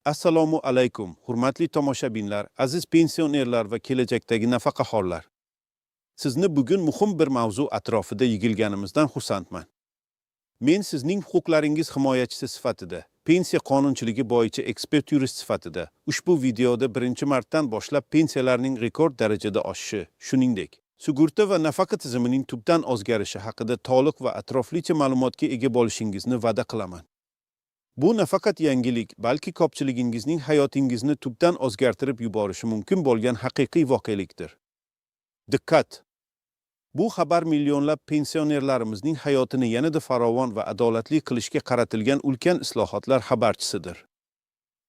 Assalomu alaykum, hurmatli tomoshabinlar, aziz pensionerlar va kelajakdagi nafaqaxorlar. Sizni bugun muhim bir mavzu atrofida yig'ilganimizdan xursandman. Men sizning huquqlaringiz himoyachisi sifatida, pensiya qonunchiligi bo'yicha ekspert yurist sifatida ushbu videoda birinchi martdan boshlab pensiyalarning rekord darajada oshishi, shuningdek, sug'urta va nafaqa tizimining tubdan o'zgarishi haqida to'liq va atroflicha ma'lumotga ega bo'lishingizni va'da qilaman. Bu nafaqat yangilik, balki ko'pchiligingizning hayotingizni tubdan o'zgartirib yuborishi mumkin bo'lgan haqiqiy voqelikdir. Diqqat! Bu xabar millionlab pensionerlarimizning hayotini yanada farovon va adolatli qilishga qaratilgan ulkan islohotlar xabarchisidir.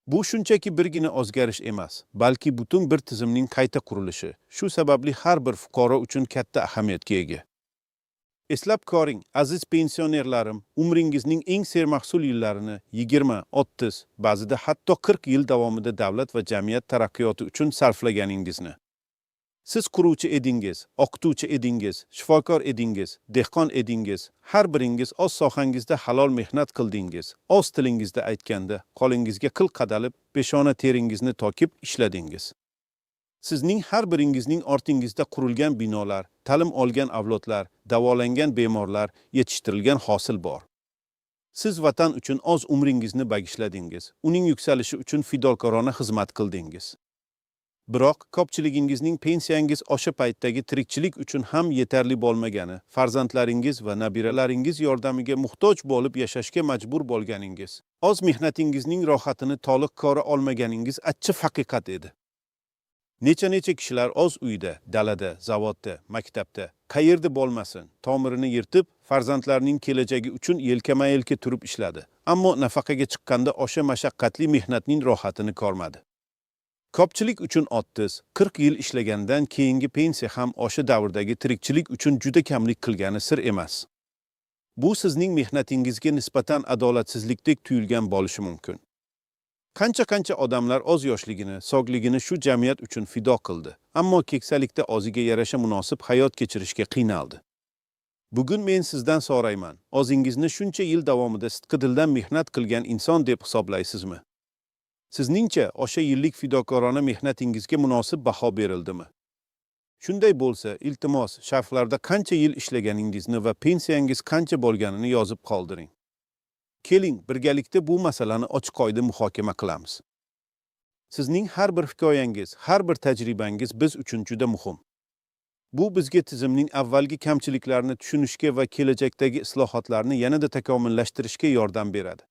Bu shunchaki birgina o'zgarish emas, balki butun bir tizimning qayta qurilishi. Shu sababli har bir fuqaro uchun katta ahamiyatga ega. Eslab ko'ring, aziz pensionerlarim, umringizning eng sermahsul yillarini 20, 30, ba'zida hatto 40 yil davomida davlat va jamiyat taraqqiyoti uchun sarflaganingizni. Siz quruvchi edingiz, o'qituvchi edingiz, shifokor edingiz, dehqon edingiz. Har biringiz o'z sohangizda halol mehnat qildingiz. O'z tilingizda aytganda, qo'lingizga qil qadalib, peshona teringizni to'kib ishladingiz. Sizning har biringizning ortingizda qurilgan binolar, ta'lim olgan avlodlar, davolangan bemorlar, yetishtirilgan hosil bor. Siz vatan uchun o'z umringizni bag'ishladingiz, uning yuksalishi uchun fidokorona xizmat qildingiz. Biroq ko'pchiligingizning pensiyangiz o'sha paytdagi tirikchilik uchun ham yetarli bo'lmagani, farzandlaringiz va nabiralaringiz yordamiga muhtoj bo'lib yashashga majbur bo'lganingiz, o'z mehnatingizning rohatini to'liq ko'ra olmaganingiz achchiq haqiqat edi. Necha-necha kishilar o'z uyida, dalada, zavodda, maktabda, qayerda bo'lmasin, tomirini yirtib, farzandlarining kelajagi uchun yelkama-yelka turib ishladi. Ammo nafaqaga chiqqanda o'sha mashaqqatli mehnatning rohatini ko'rmadi. Ko'pchilik uchun 30, 40 yil ishlagandan keyingi pensiya ham o'sha davrdagi tirikchilik uchun juda kamlik qilgani sir emas. Bu sizning mehnatingizga nisbatan adolatsizlikdek tuyulgan bo'lishi mumkin. Qancha-qancha odamlar o'z yoshligini, sog'ligini shu jamiyat uchun fido qildi, ammo keksalikda o'ziga yarasha munosib hayot kechirishga qiynaldi. Bugun men sizdan so'rayman, o'zingizni shuncha yil davomida sidqidildan mehnat qilgan inson deb hisoblaysizmi? Sizningcha o'sha yillik fidokorona mehnatingizga munosib baho berildimi? Shunday bo'lsa, iltimos, sharhlarda qancha yil ishlaganingizni va pensiyangiz qancha bo'lganini yozib qoldiring. Keling, birgalikda bu masalani ochiq-oydin muhokama qilamiz. Sizning har bir hikoyangiz, har bir tajribangiz biz uchun juda muhim. Bu bizga tizimning avvalgi kamchiliklarini tushunishga va kelajakdagi islohotlarni yanada takomillashtirishga yordam beradi.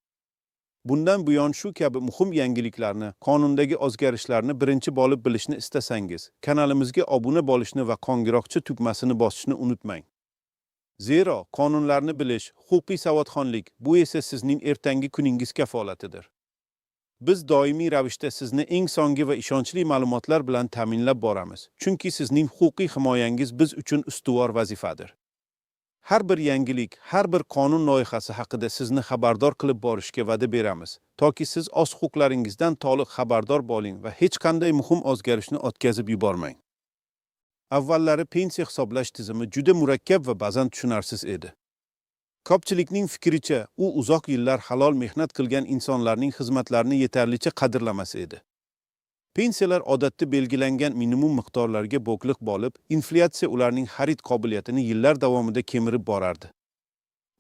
Bundan buyon shu kabi muhim yangiliklarni, qonundagi o'zgarishlarni birinchi bo'lib bilishni istasangiz, kanalimizga obuna bo'lishni va qo'ng'iroqcha tugmasini bosishni unutmang. Zero qonunlarni bilish, huquqiy savodxonlik, bu esa sizning ertangi kuningiz kafolatidir. Biz doimiy ravishda sizni eng so'nggi va ishonchli ma'lumotlar bilan ta'minlab boramiz, chunki sizning huquqiy himoyangiz biz uchun ustuvor vazifadir. Har bir yangilik, har bir qonun loyihasi haqida sizni xabardor qilib borishga va'da beramiz, toki siz o'z huquqlaringizdan to'liq xabardor bo'ling va hech qanday muhim o'zgarishni o'tkazib yubormang. Avvallari pensiya hisoblash tizimi juda murakkab va ba'zan tushunarsiz edi. Ko'pchilikning fikricha, u uzoq yillar halol mehnat qilgan insonlarning xizmatlarini yetarlicha qadrlamas edi. Pensiyalar odatda belgilangan minimum miqdorlarga bog'liq bo'lib, inflyatsiya ularning xarid qobiliyatini yillar davomida kemirib borardi.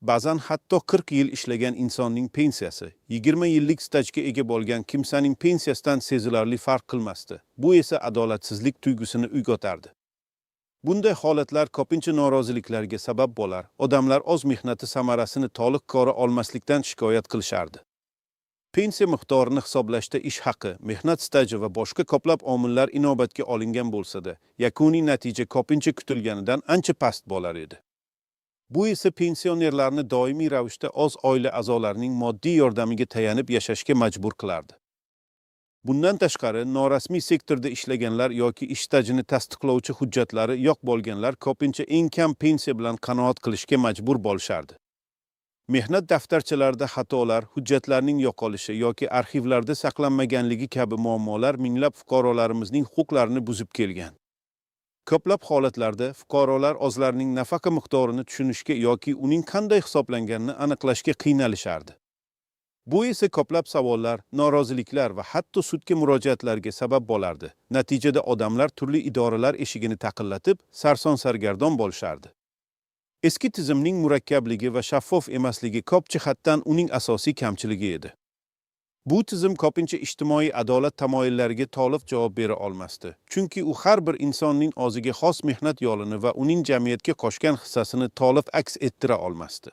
Ba'zan hatto 40 yil ishlagan insonning pensiyasi 20 yillik stajga ega bo'lgan kimsaning pensiyasidan sezilarli farq qilmasdi. Bu esa adolatsizlik tuyg'usini uyg'otardi. Bunday holatlar ko'pincha noroziliklarga sabab bo'lar, odamlar o'z mehnati samarasini to'liq ko'ra olmaslikdan shikoyat qilishardi. Pensiya miqdorini hisoblashda ish haqi, mehnat staji va boshqa ko'plab omillar inobatga olingan bo'lsa-da, yakuniy natija ko'pincha kutilganidan ancha past bo'lar edi. Bu esa pensionerlarni doimiy ravishda o'z oila a'zolarining moddiy yordamiga tayanib yashashga majbur qilardi. Bundan tashqari, norasmiy sektorda ishlaganlar yoki ish stajini tasdiqlovchi hujjatlari yo'q bo'lganlar ko'pincha eng kam pensiya bilan qanoat qilishga majbur bo'lishardi. Mehnat daftarchalarida xatolar, hujjatlarning yo'qolishi yoki arxivlarda saqlanmaganligi kabi muammolar minglab fuqarolarimizning huquqlarini buzib kelgan. Ko'plab holatlarda fuqarolar o'zlarining nafaqa miqdorini tushunishga yoki uning qanday hisoblanganini aniqlashga qiynalishardi. Bu esa ko'plab savollar, noroziliklar va hatto sudga murojaatlarga sabab bo'lardi. Natijada odamlar turli idoralar eshigini taqillatib, sarson-sargardon bo'lishardi. Eski tizimning murakkabligi va shaffof emasligi ko'p jihatdan uning asosiy kamchiligi edi. Bu tizim ko'pincha ijtimoiy adolat tamoyillariga to'liq javob bera olmasdi. Chunki u har bir insonning o'ziga xos mehnat yo'lini va uning jamiyatga qo'shgan hissasini to'liq aks ettira olmasdi.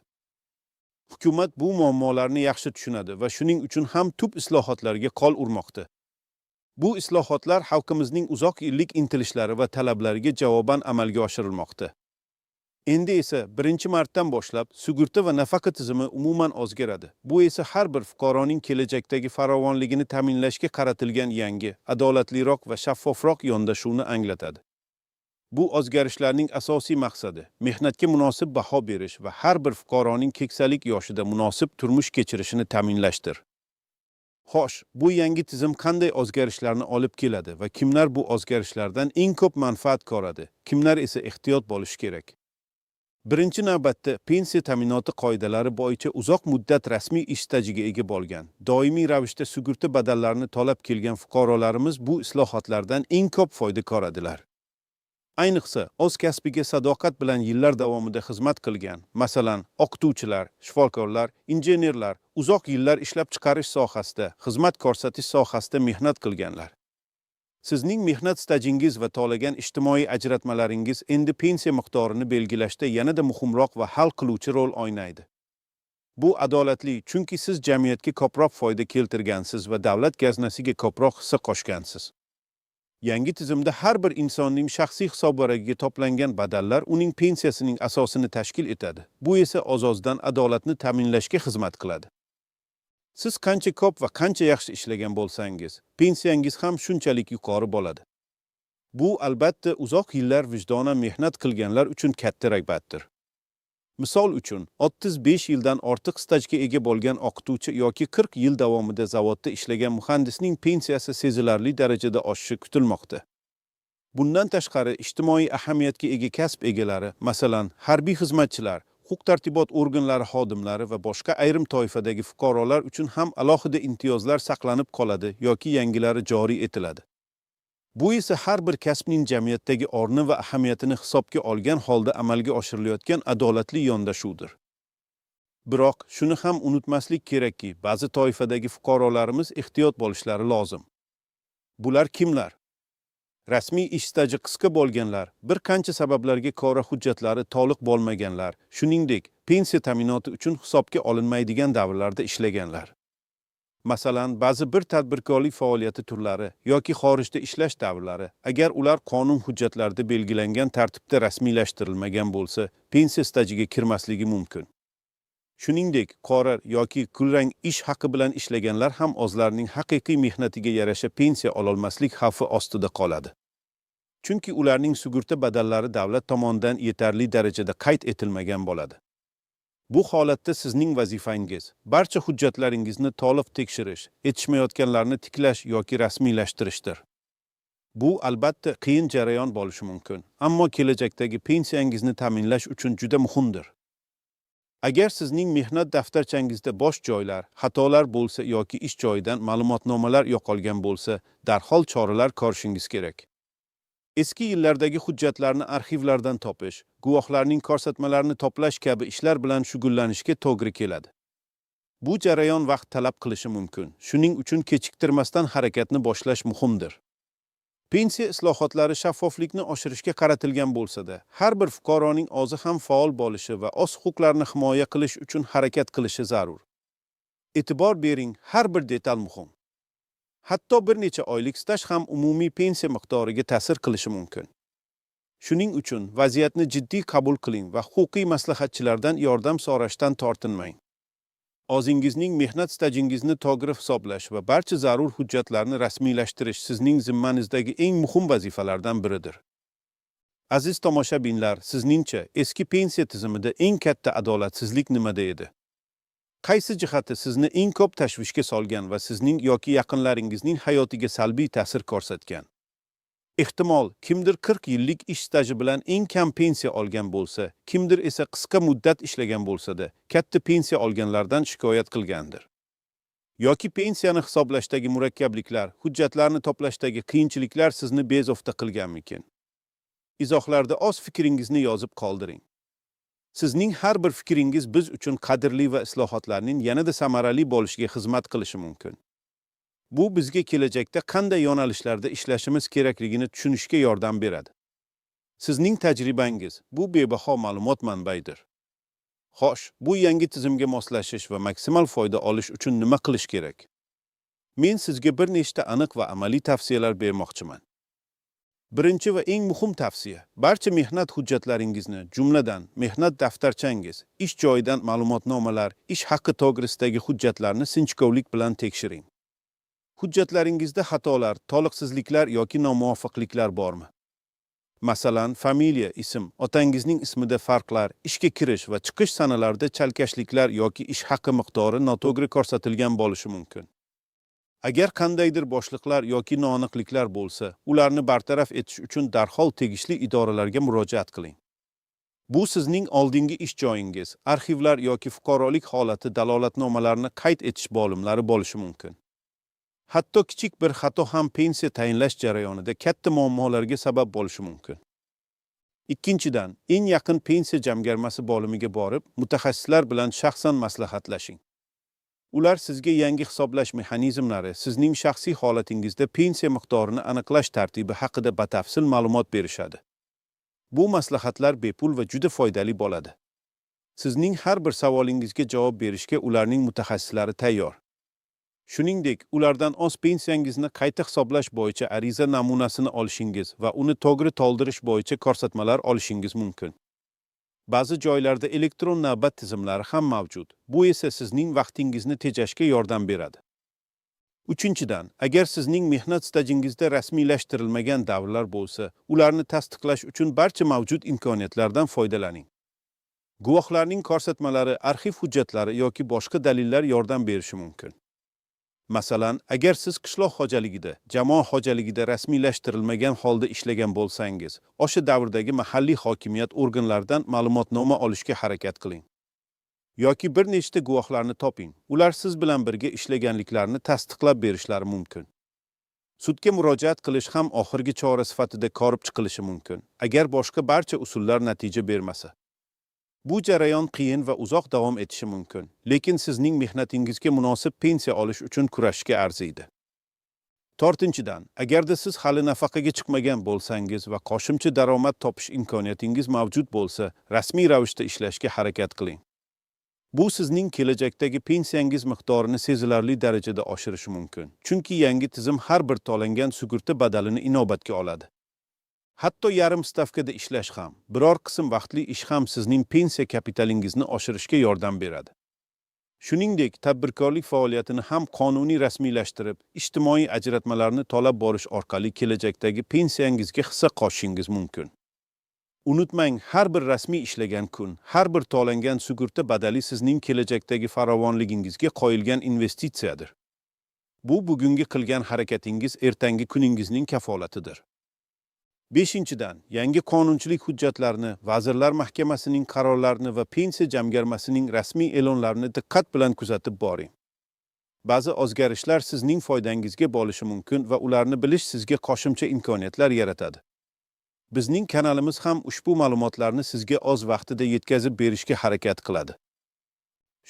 Hukumat bu muammolarni yaxshi tushunadi va shuning uchun ham tub islohotlarga qo'l urmoqda. Bu islohotlar xalqimizning uzoq yillik intilishlari va talablariga javoban amalga oshirilmoqda. Endi esa 1-martdan boshlab sug'urta va nafaqa tizimi umuman o'zgaradi. Bu esa har bir fuqaroning kelajakdagi farovonligini ta'minlashga qaratilgan yangi, adolatliroq va shaffofroq yondashuvni anglatadi. Bu o'zgarishlarning asosiy maqsadi mehnatga munosib baho berish va har bir fuqaroning keksalik yoshida munosib turmush kechirishini ta'minlashdir. Xo'sh, bu yangi tizim qanday o'zgarishlarni olib keladi va kimlar bu o'zgarishlardan eng ko'p manfaat ko'radi, kimlar esa ehtiyot bo'lishi kerak? Birinchi navbatda pensiya ta'minoti qoidalari bo'yicha uzoq muddat rasmiy ish stajiga ega bo'lgan, doimiy ravishda sug'urta badallarini to'lab kelgan fuqarolarimiz bu islohotlardan eng ko'p foyda ko'radilar. Ayniqsa, o'z kasbiga sadoqat bilan yillar davomida xizmat qilgan, masalan, o'qituvchilar, shifokorlar, injenerlar, uzoq yillar ishlab chiqarish sohasida, xizmat ko'rsatish sohasida mehnat qilganlar. Sizning mehnat stajingiz va to'lagan ijtimoiy ajratmalaringiz endi pensiya miqdorini belgilashda yanada muhimroq va hal qiluvchi rol o'ynaydi. Bu adolatli, chunki siz jamiyatga ko'proq foyda keltirgansiz va davlat g'aznasiga ko'proq hissa qo'shgansiz. Yangi tizimda har bir insonning shaxsiy hisobvaragiga to'plangan badallar uning pensiyasining asosini tashkil etadi. Bu esa o'z-o'zidan adolatni ta'minlashga xizmat qiladi. Siz qancha ko'p va qancha yaxshi ishlagan bo'lsangiz, pensiyangiz ham shunchalik yuqori bo'ladi. Bu albatta uzoq yillar vijdonan mehnat qilganlar uchun katta rag'batdir. Misol uchun, 35 yildan ortiq stajga ega bo'lgan o'qituvchi yoki 40 yil davomida zavodda ishlagan muhandisning pensiyasi sezilarli darajada oshishi kutilmoqda. Bundan tashqari, ijtimoiy ahamiyatga ega kasb egalari, masalan, harbiy xizmatchilar, huquq-tartibot organlari xodimlari va boshqa ayrim toifadagi fuqarolar uchun ham alohida imtiyozlar saqlanib qoladi yoki yangilari joriy etiladi. Bu esa har bir kasbning jamiyatdagi o'rni va ahamiyatini hisobga olgan holda amalga oshirilayotgan adolatli yondashuvdir. Biroq shuni ham unutmaslik kerakki, ba'zi toifadagi fuqarolarimiz ehtiyot bo'lishlari lozim. Bular kimlar? Rasmiy ish staji qisqa bo'lganlar, bir qancha sabablarga ko'ra hujjatlari to'liq bo'lmaganlar, shuningdek, pensiya ta'minoti uchun hisobga olinmaydigan davrlarda ishlaganlar. Masalan, ba'zi bir tadbirkorlik faoliyati turlari yoki xorijda ishlash davrlari, agar ular qonun hujjatlarida belgilangan tartibda rasmiylashtirilmagan bo'lsa, pensiya stajiga kirmasligi mumkin. Shuningdek, qora yoki kulrang ish haqi bilan ishlaganlar ham o'zlarining haqiqiy mehnatiga yarasha pensiya ololmaslik xavfi ostida qoladi. Chunki ularning sug'urta badallari davlat tomonidan yetarli darajada qayd etilmagan bo'ladi. Bu holatda sizning vazifangiz barcha hujjatlaringizni to'liq tekshirish, yetishmayotganlarni tiklash yoki rasmiylashtirishdir. Bu albatta qiyin jarayon bo'lishi mumkin, ammo kelajakdagi pensiyangizni ta'minlash uchun juda muhimdir. Agar sizning mehnat daftarchangizda bo'sh joylar, xatolar bo'lsa yoki ish joyidan ma'lumotnomalar yo'qolgan bo'lsa, darhol choralar ko'rishingiz kerak. Eski yillardagi hujjatlarni arxivlardan topish, guvohlarning ko'rsatmalarini to'plash kabi ishlar bilan shug'ullanishga to'g'ri keladi. Bu jarayon vaqt talab qilishi mumkin. Shuning uchun kechiktirmasdan harakatni boshlash muhimdir. Pensiya islohotlari shaffoflikni oshirishga qaratilgan bo'lsa-da, har bir fuqaroning o'zi ham faol bo'lishi va o'z huquqlarini himoya qilish uchun harakat qilishi zarur. E'tibor bering, har bir detal muhim. Hatto bir necha oylik staj ham umumiy pensiya miqdoriga ta'sir qilishi mumkin. Shuning uchun vaziyatni jiddiy qabul qiling va huquqiy maslahatchilardan yordam so'rashdan tortinmang. O'zingizning mehnat stajingizni to'g'ri hisoblash va barcha zarur hujjatlarni rasmiylashtirish sizning zimmangizdagi eng muhim vazifalardan biridir. Aziz tomoshabinlar, sizningcha eski pensiya tizimida eng katta adolatsizlik nimada edi? Qaysi jihati sizni eng ko'p tashvishga solgan va sizning yoki yaqinlaringizning hayotiga salbiy ta'sir ko'rsatgan? Ehtimol, kimdir 40 yillik ish staji bilan eng kam pensiya olgan bo'lsa, kimdir esa qisqa muddat ishlagan bo'lsa-da, katta pensiya olganlardan shikoyat qilgandir. Yoki pensiyani hisoblashdagi murakkabliklar, hujjatlarni toplashdagi qiyinchiliklar sizni bezovta qilganmikin? Izohlarda o'z fikringizni yozib qoldiring. Sizning har bir fikringiz biz uchun qadrli va islohotlarning yanada samarali bo'lishiga xizmat qilishi mumkin. Bu bizga kelajakda qanday yo'nalishlarda ishlashimiz kerakligini tushunishga yordam beradi. Sizning tajribangiz bu bebaho ma'lumot manbaidir. Xo'sh, bu yangi tizimga moslashish va maksimal foyda olish uchun nima qilish kerak? Men sizga bir nechta aniq va amaliy tavsiyalar bermoqchiman. Birinchi va eng muhim tavsiya: barcha mehnat hujjatlaringizni, jumladan, mehnat daftarchangiz, ish joyidan ma'lumotnomalar, ish haqi to'g'risidagi hujjatlarni sinchkovlik bilan tekshiring. Hujjatlaringizda xatolar, to'liqsizliklar yoki nomuvofiqliklar bormi? Masalan, familiya, ism, otangizning ismida farqlar, ishga kirish va chiqish sanalarida chalkashliklar yoki ish haqi miqdori noto'g'ri ko'rsatilgan bo'lishi mumkin. Agar qandaydir boshliqlar yoki noaniqliklar bo'lsa, ularni bartaraf etish uchun darhol tegishli idoralarga murojaat qiling. Bu sizning oldingi ish joyingiz, arxivlar yoki fuqarolik holati dalolatnomalarini qayd etish bo'limlari bo'lishi mumkin. Hatto kichik bir xato ham pensiya tayinlash jarayonida katta muammolarga sabab bo'lishi mumkin. Ikkinchidan, eng yaqin pensiya jamg'armasi bo'limiga borib, mutaxassislar bilan shaxsan maslahatlashing. Ular sizga yangi hisoblash mexanizmlari, sizning shaxsiy holatingizda pensiya miqdorini aniqlash tartibi haqida batafsil ma'lumot berishadi. Bu maslahatlar bepul va juda foydali bo'ladi. Sizning har bir savolingizga javob berishga ularning mutaxassislari tayyor. Shuningdek, ulardan o'z pensiyangizni qayta hisoblash bo'yicha ariza namunasini olishingiz va uni to'g'ri to'ldirish bo'yicha ko'rsatmalar olishingiz mumkin. Ba'zi joylarda elektron navbat tizimlari ham mavjud. Bu esa sizning vaqtingizni tejashga yordam beradi. Uchinchidan, agar sizning mehnat stajingizda rasmiylashtirilmagan davrlar bo'lsa, ularni tasdiqlash uchun barcha mavjud imkoniyatlardan foydalaning. Guvohlarning ko'rsatmalari, arxiv hujjatlari yoki boshqa dalillar yordam berishi mumkin. Masalan, agar siz qishloq xo'jaligida, jamoa xo'jaligida rasmiylashtirilmagan holda ishlagan bo'lsangiz, o'sha davrdagi mahalliy hokimiyat organlaridan ma'lumotnoma olishga harakat qiling. Yoki bir nechta guvohlarni toping. Ular siz bilan birga ishlaganliklarini tasdiqlab berishlari mumkin. Sudga murojaat qilish ham oxirgi chora sifatida ko'rib chiqilishi mumkin, agar boshqa barcha usullar natija bermasa. Bu jarayon qiyin va uzoq davom etishi mumkin, lekin sizning mehnatingizga munosib pensiya olish uchun kurashishga arziydi. To'rtinchidan, agarda siz hali nafaqaga chiqmagan bo'lsangiz va qo'shimcha daromad topish imkoniyatingiz mavjud bo'lsa, rasmiy ravishda ishlashga harakat qiling. Bu sizning kelajakdagi pensiyangiz miqdorini sezilarli darajada oshirishi mumkin. Chunki yangi tizim har bir to'langan sug'urta badalini inobatga oladi. Hatto yarim stavkada ishlash ham, biror qism vaqtli ish ham sizning pensiya kapitalingizni oshirishga yordam beradi. Shuningdek, tadbirkorlik faoliyatini ham qonuniy rasmiylashtirib, ijtimoiy ajratmalarni to'lab borish orqali kelajakdagi pensiyangizga hissa qo'shishingiz mumkin. Unutmang, har bir rasmiy ishlagan kun, har bir to'langan sug'urta badali sizning kelajakdagi farovonligingizga qo'yilgan investitsiyadir. Bu bugungi qilgan harakatingiz ertangi kuningizning kafolatidir. Beshinchidan, yangi qonunchilik hujjatlarini, Vazirlar Mahkamasining qarorlarini va pensiya jamg'armasining rasmiy e'lonlarini diqqat bilan kuzatib boring. Ba'zi o'zgarishlar sizning foydangizga bo'lishi mumkin va ularni bilish sizga qo'shimcha imkoniyatlar yaratadi. Bizning kanalimiz ham ushbu ma'lumotlarni sizga o'z vaqtida yetkazib berishga harakat qiladi.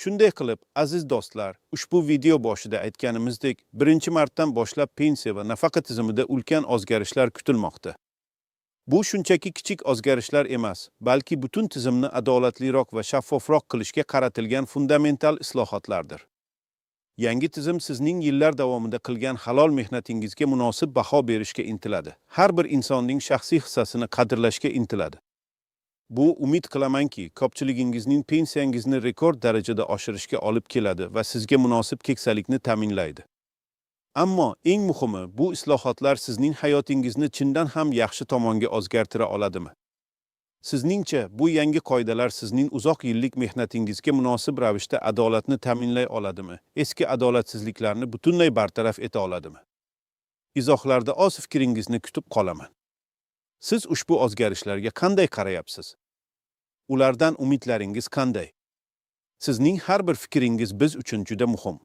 Shunday qilib, aziz do'stlar, ushbu video boshida aytganimizdek, 1-martdan boshlab pensiya va nafaqa tizimida ulkan o'zgarishlar kutilmoqda. Bu shunchaki kichik o'zgarishlar emas, balki butun tizimni adolatliroq va shaffofroq qilishga qaratilgan fundamental islohotlardir. Yangi tizim sizning yillar davomida qilgan halol mehnatingizga munosib baho berishga intiladi. Har bir insonning shaxsiy hissasini qadrlashga intiladi. Bu, umid qilamanki, ko'pchiligingizning pensiyangizni rekord darajada oshirishga olib keladi va sizga munosib keksalikni ta'minlaydi. Ammo eng muhimi, bu islohotlar sizning hayotingizni chindan ham yaxshi tomonga o'zgartira oladimi? Sizningcha, bu yangi qoidalar sizning uzoq yillik mehnatingizga munosib ravishda adolatni ta'minlay oladimi? Eski adolatsizliklarni butunlay bartaraf eta oladimi? Izohlarda o'z fikringizni kutib qolaman. Siz ushbu o'zgarishlarga qanday qarayapsiz? Ulardan umidlaringiz qanday? Sizning har bir fikringiz biz uchun juda muhim.